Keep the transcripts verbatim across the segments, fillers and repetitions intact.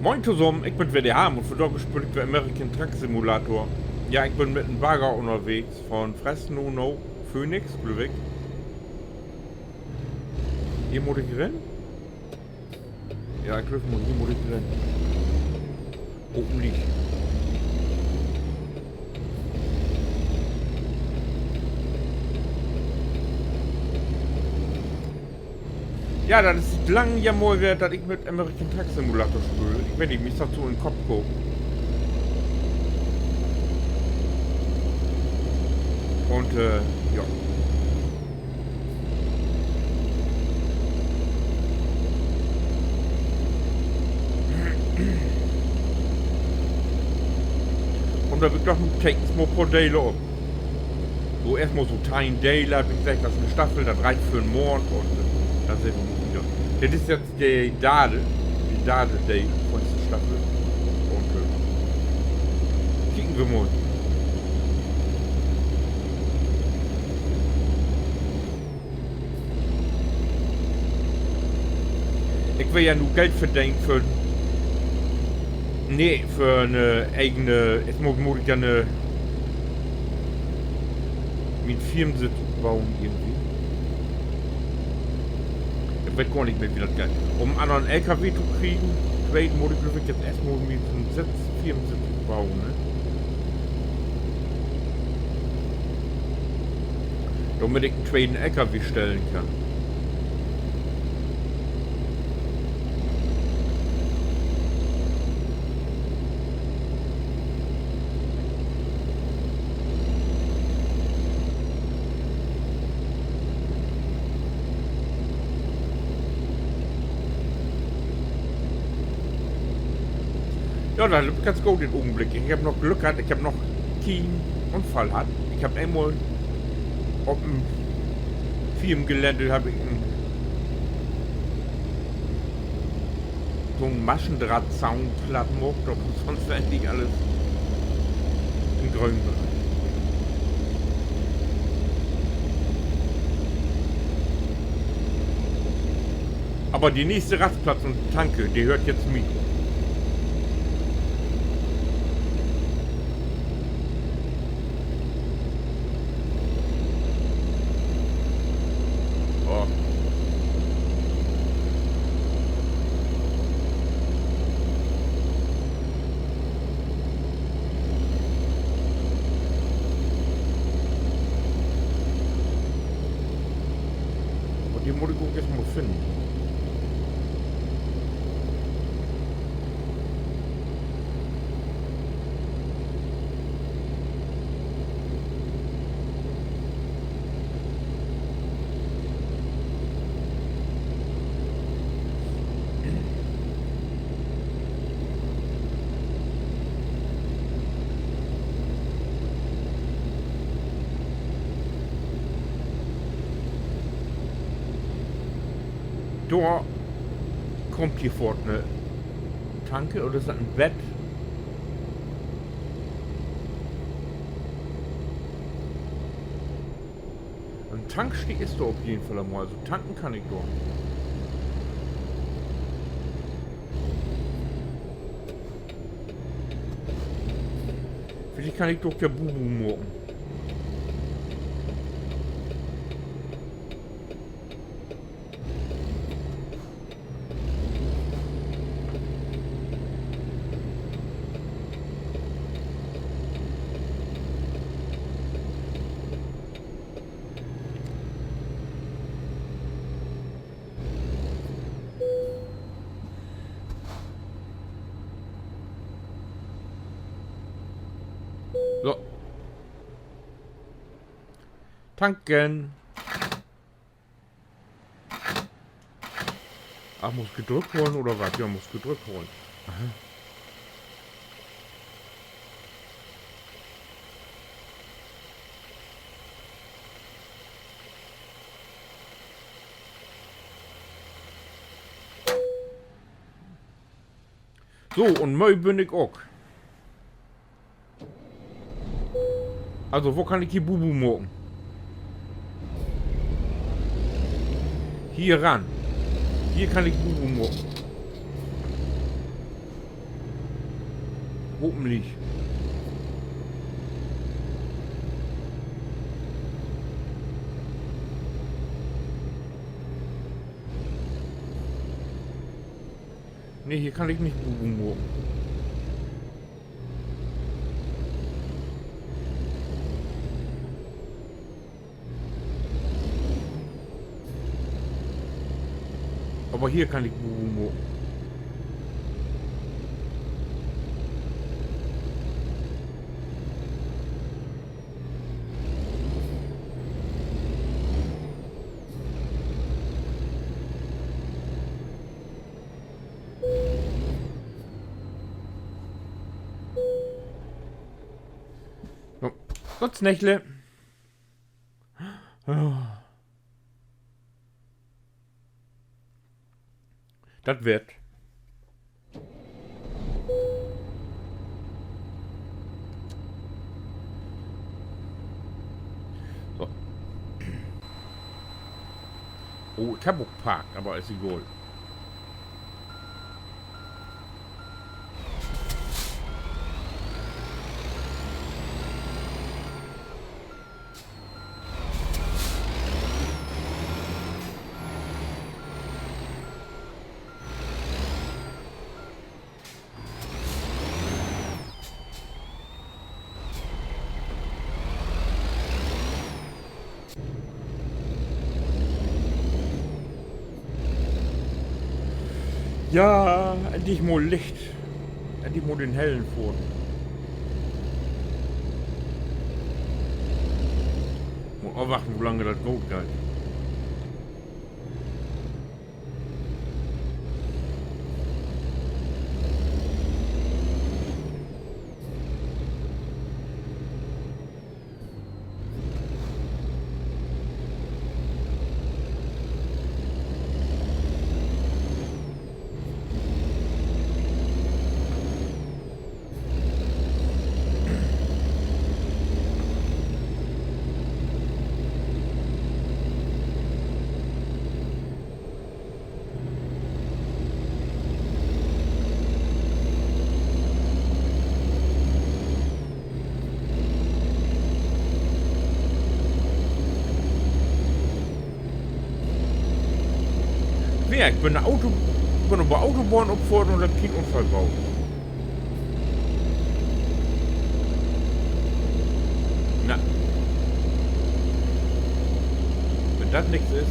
Moin tosamen, ik bün weer de Harm un vandaag speel ik weer American Truck Simulator. Ja, ik bün mit en Bagger ünnerwegens von Fresno na Phoenix, glööv ik. Hier mutt ik rin? Ja, ik glööv, hier mutt ik rin. Hopentlich. Ja, dat is siet lang ja mal weer, dat ik mit American Truck Simulator speel. Ik weet nich, mi is dat so in Kopp kamen. Un, äh, ja. Un dor heff ik doch nu teekens mal poor Delen op. So, eerstmal so teihn Delen, heff ik seggt, dat is en Staffel, dat reckt för en Maand un, äh, denn sehn wi mal wieder. Dit is nu de darde, de darde Deel von disse Staffel. Un, äh, kieken wi mal. Ik will ja nu Geld verdenen för, nee, för en, äh, egen, eerstmal mutt ik ja en, mien Firmensitz utboen irgendwie. Ik weet gor nich mehr, wo dat geiht. Üm en annern L K W to kriegen, tweet mutt ik, glööv ik, nu eerstmal mien Sitz, Firmensitz utboen, ne? Dormit ik en tweten L K W stellen kann. Ja, dat löppt ganz goot in'n Ogenblick. Ik heff noch Glück hatt, ik heff noch keen Unfall hatt. Ik heff eenmal op en Firmengelände heff ik en, so'n Maschendrahtzaun platt maakt, aver sünst weer egentlich allens in'n grönen Bereich. Aver de nächste Rastplatz un Tanke, de höört jetzt mi. Oh. Un de mutt ik ok eerst mal finnen. Dor kummt hier foorts 'ne Tanke, oder is dat en Bett? En Tanksteed is dor op jeden Fall al mal. Also tanken kann ik dor. Villicht kann ik dor ok ja Bubu maken. So. Tanken. Ach, muss gedrückt hollen oder wat? Ja, muss gedrückt hollen. Aha. So, un möö bün ik ok. Also, wo kann ik hier Bubu maken? Hier ran. Hier kann ik Bubu maken. Hoffentlich. Nee, hier kann ik nich Bubu maken. Aver hier kann ik Bubu maken. So, Gott, Snächle. Dat warrt. So. Oh, ik heff ok parkt, aver is egal. Ja, endlich mal Licht. Endlich mal den hellen fohren. Mal afwachten, wo lang dat goot geiht. Ja, ik bün de Auto-, bün op de Autobahn opfohrt un heff kien Unfall baut. Na. Wenn dat nix is.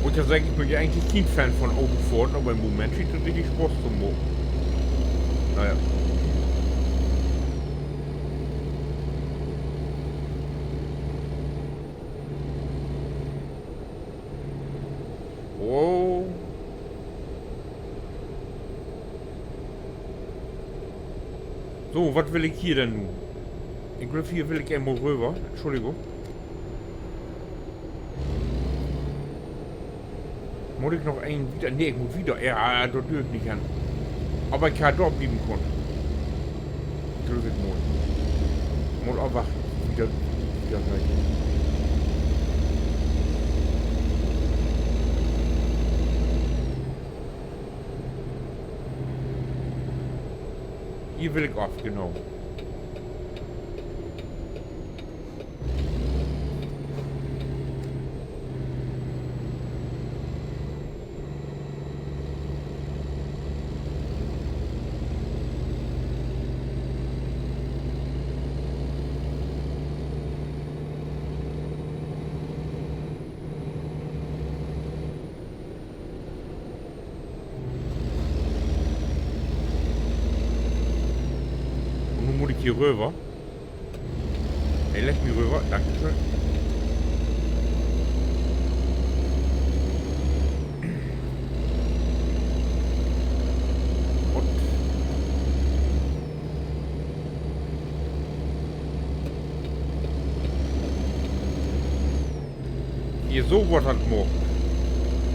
Mutt ja seggen, ik bün ja egentlich kien Fan von Autofohren, aver in'n Moment schient dat richtig Spaaß to maken. Na ja. Oh. So, wat will ik hier denn nu? Ik glööv, hier will ik eenmal röver. Entschuldigung. Mutt ik noch een wieder? Nee, ik mutt wieder. Ja, dor dür ik nich hen. Aver ik harr dor blieven kunnt. Glööv ik mal. Mal afwachten, wo dat wieder geiht. Hier will ik af, genau. Hier röver. He leggt mi röver. Dankeschön. Un hier so wat hat maakt.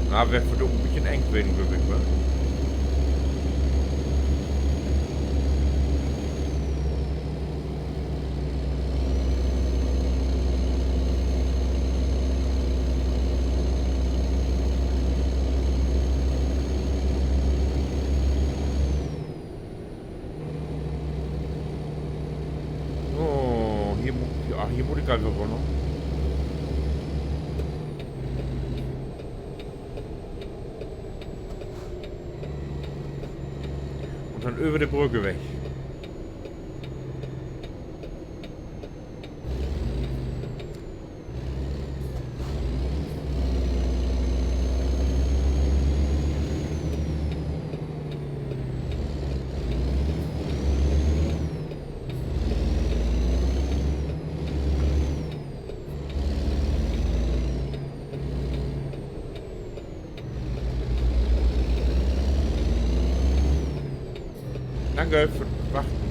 Na, weer för doch en bietje eng ween, glööv ik, wa? So, hier mu-, ja, hier mutt ik al röver, ne? Un denn över de Brügg weg. Danke för 't Wachten.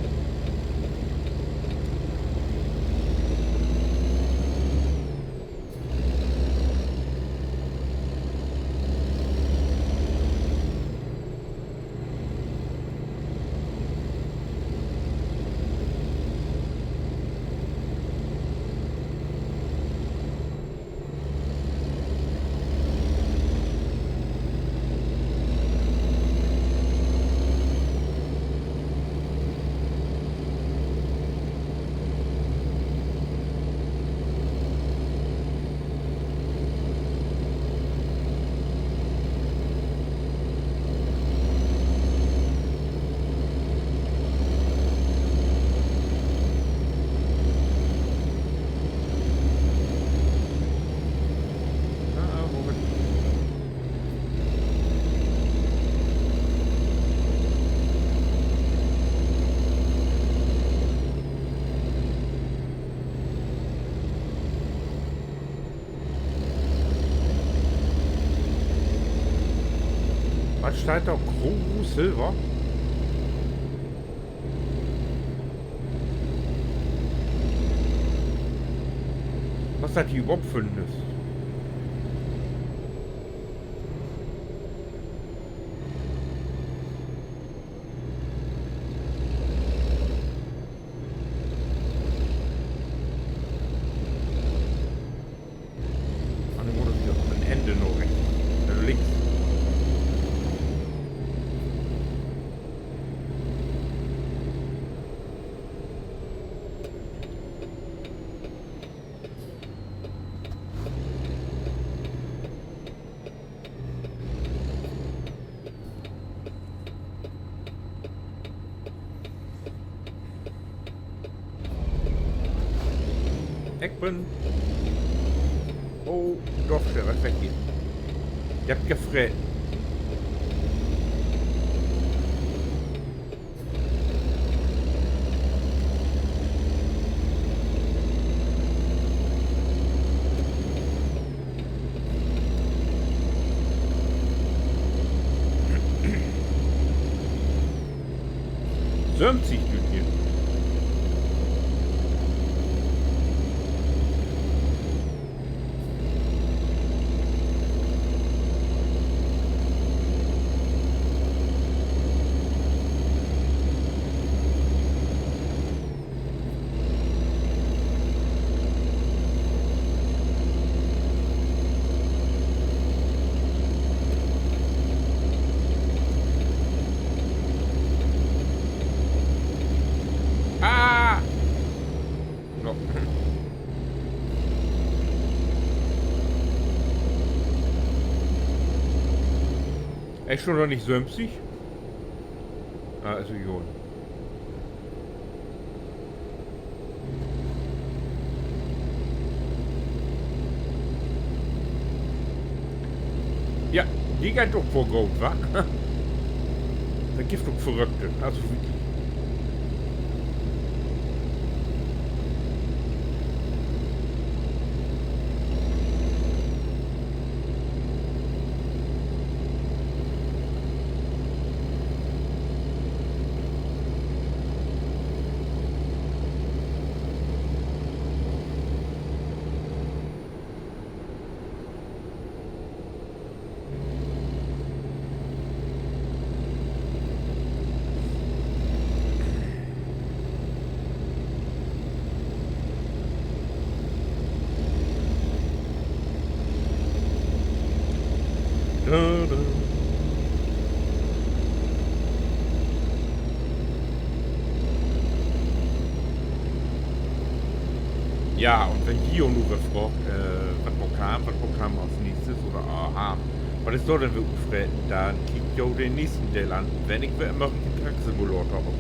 Wat steiht dor? Crew Silver? Wat dat hier överhaupt för 'n is? An de Motor hier an Enn noch rechts. Also links. Ik bün. Oh, doch, de weer weg hier. De hett gefreten. Söventig Lüüd hier. Ah! So. He is noch nich söventig. Ah, is egal. Ja, de geiht ok vör goot, wa? Dat gifft ok Verrückte, also wirklich. Ja, un wenn ji jo nu weer fraagt, äh, wat maakt wi, wat maakt wi as nächstes oder, aha, wat is dor denn weer utfreten, denn kiekt jo den nächsten Deel an, wenn ik weer mal en Truck-Simulator op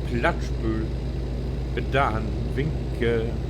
Platt speel. Bit dorhen, winke.